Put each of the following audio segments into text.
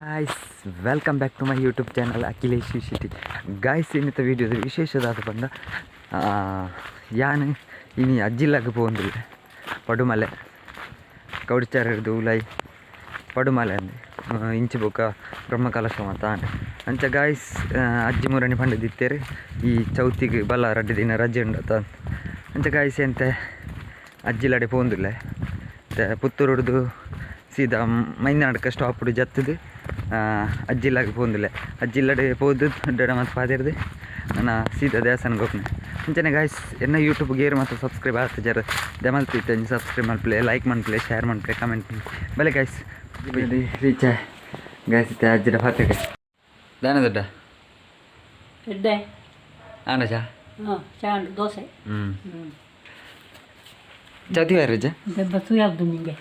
Guys, welcome back to my YouTube channel Akhilesh Shetty. Guys, ಇನ್ನಿತ ವಿಡಿಯೋದ ವಿಶೇಷದಾದ ಪಂಡ ಯಾನ್ ಇನಿ ಅಜ್ಜಿಲ್ಲಾಗ ಪೋವೊಂದುಲ್ಲೆ. ಪಡುಮಲೆ ಕೌಡಿಚಾರ ಉಲೈ ಪಡುಮಲೆ ಅಂದ್ ಇಂಚಿ ಬೊಕ ಬ್ರಹ್ಮಕಲಶ ಮಾತ ಆಂಡ್. ಅಂಚ ಗಾಯ್ಸ್, ಅಜ್ಜಿ ಮುರಣಿ ಪಂಡುದಿತ್ತೆರ್ ಈ ಚೌತಿಗ್ ಬಲ್ಲ ರಡ್ಡ್ ದಿನ ರಜೆ ಉಂಡತ. ಅಂಚ ಗಾಯ್ಸ್ ಎಂತೆ ಅಜ್ಜಿಲ್ಲಾಡೆ ಪೋವೊಂದುಲ್ಲೆ. ಪುತ್ತೂರುಡ್ದು ಸೀದಾ ಮೈನಾಡ್ಕ ಸ್ಟಾಪ್ಡ್ ಜತ್ತುದು ಅಜ್ಜಿಲ್ಲಾಗ್ ಪೋವೊಂದುಲ್ಲೆ. ಅಜ್ಜಿಲ್ಲಾಡೆ ಪೋದು ದೊಡ್ಡ ಮಲ್ತ್ ಪಾತೆರ್ದ್ ನನ ಸೀದಾ ದೇವಸ್ಥಾನಗ್ ಪೋಪುನೆ. ಅಂಚನೆ ಗಾಯ್ಸ್, ಎನ್ನ ಯೂಟ್ಯೂಬ್ ಗೇರ್ ಮಾತ ಸಬ್ಸ್ಕ್ರೈಬ್ ಆತುಜರ್ ದಯಮಲ್ತ್ ಇತ್ತೆ ಒಂಜಿ ಸಬ್ಸ್ಕ್ರೈಬ್ ಮಲ್ಪುಲೆ, ಲೈಕ್ ಮನ್ಪುಲೆ, ಶೇರ್ ಮನ್ಪುಲೆ, ಕಮೆಂಟ್ ಮನ್ಪುಲೆ. ಬಲೆ ಗಾಯ್ಸ್, ರೀಚ್ ಗಾಯ್ಸ್. ಇತ್ತೆ ಅಜ್ಜಿಡ ಪಾತೆರ್ಗ ದಾನೆ ದೊಡ್ಡ ಎಡ್ಡೆ. ಆಂಡ ಚಾ? ಹಾಂ, ಚಾ ಉಂಟು, ದೋಸೆ. ಹ್ಞೂ, ಚೌತಿ ವಾರ ರಜೆ. ಬಸ್ಸು ಯಾವುದು ನಿಮಗೆ?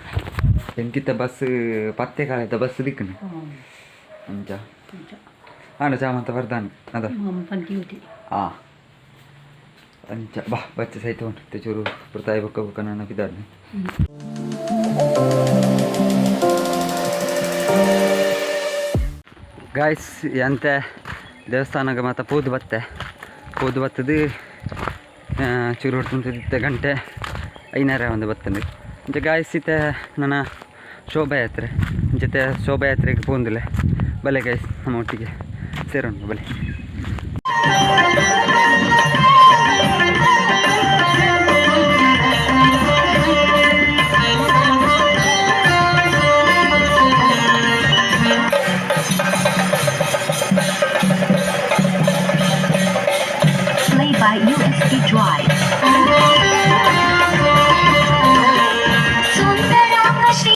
ಎಂಕಿತ್ತ ಬಸ್ ಪತ್ತೆ ಕಾಲದ ಬಸ್ ದಿಕ್ಕುನು. ಅಂಚ ಆಂಡ ಚಾ ಮಾತ ಬರ್ದಾನೆ ಅದ. ಪಂತಿ ಊಟಿ. ಆ ಅಂಚ ಬಾ ಬಚ್ಚ ಸೈತ ಉಂಟು ಚೂರು ಪುರ್ತಾಯಿ ಬೊಕ್ಕ ಬೊಕ್ಕ ನಾನು ಪಿದಾಡ್ನೆ. ಗಾಯ್ಸ್, ಎಂತೆ ದೇವಸ್ಥಾನಗ ಮಾತ ಪೋದು ಬತ್ತೆ. ಪೋದು ಬತ್ತದು ಚೂರು ಹೊಡ್ತುಂತಿತ್ತೆ ಗಂಟೆ ಐನಾರ ಒಂದು ಬತ್ತಂದು. ಅಂಚ ಗಾಯ್ಸ್, ಇತ್ತೆ ನನ್ನ ಶೋಭಾಯಾತ್ರೆ ಜೊತೆ ಶೋಭಾಯಾತ್ರೆಗೆ ಪೋಂದಿಲ್ಲ. ಬಲೆ ಗಾಯ್ಸ್, ನಮ್ಮ ಒಟ್ಟಿಗೆ ಸೇರೋಣ ಬಲೆ. Play by USB drive. ಸುಂದರಾಂಗ Shri.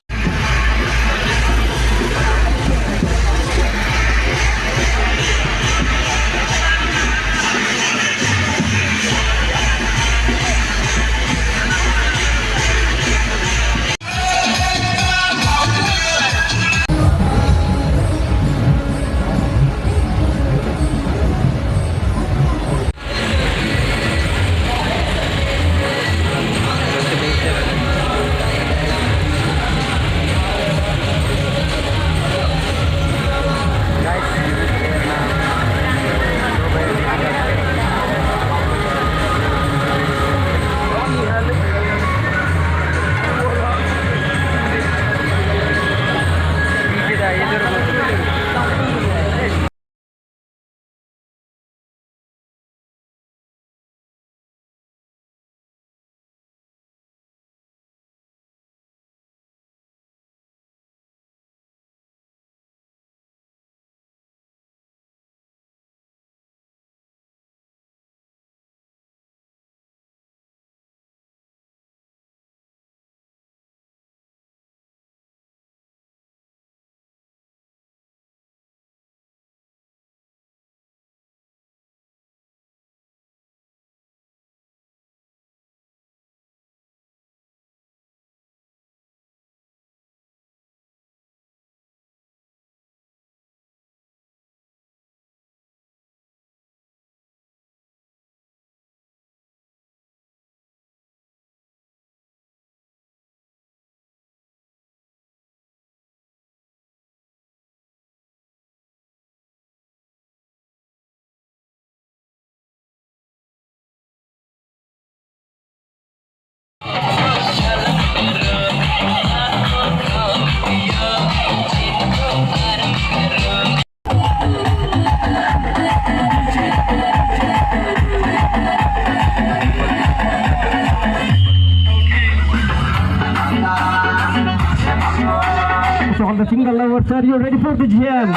So all the single lovers, are you ready for the jam?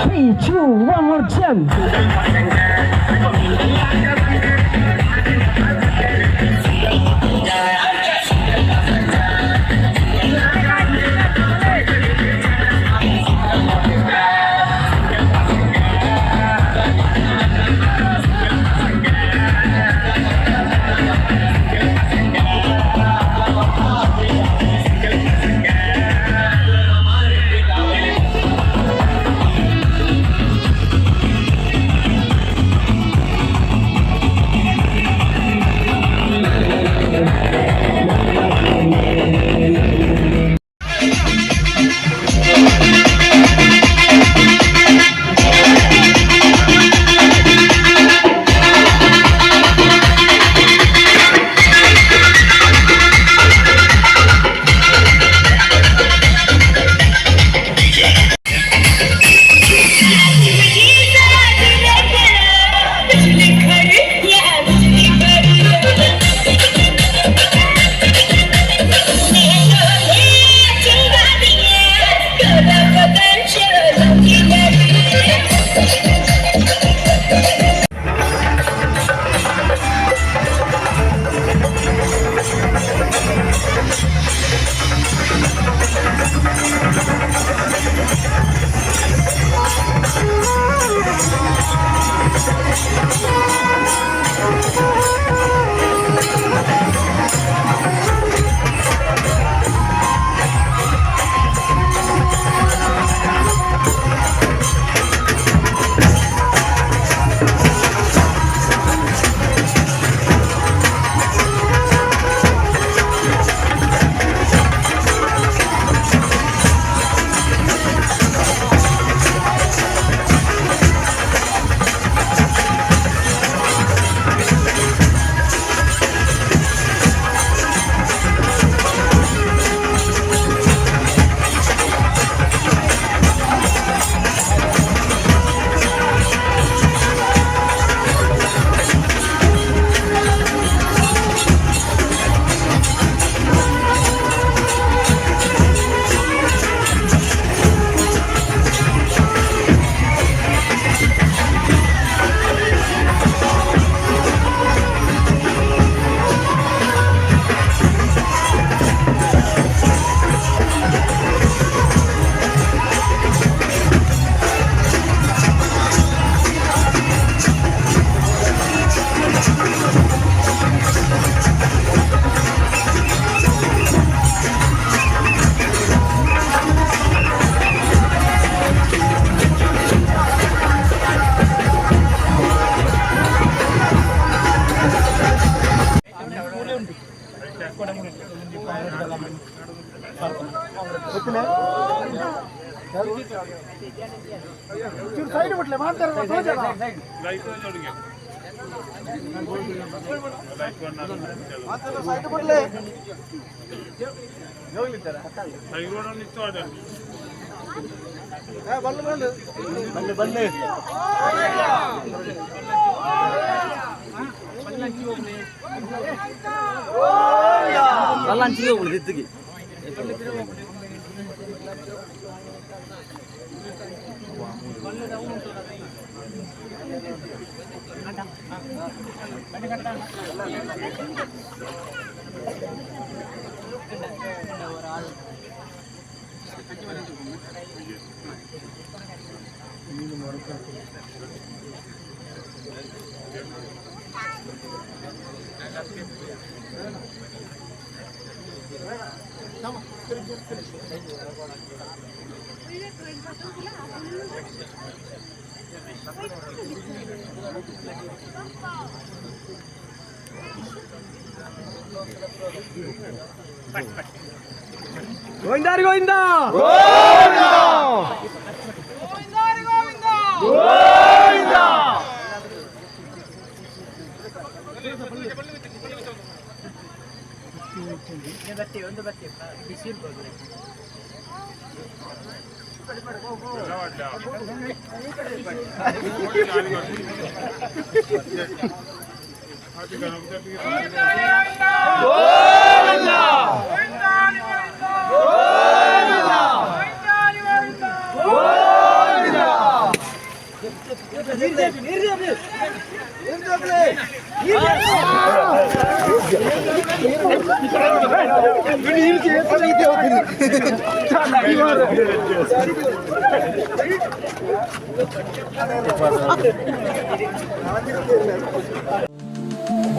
Three, two, one more jam.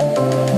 Thank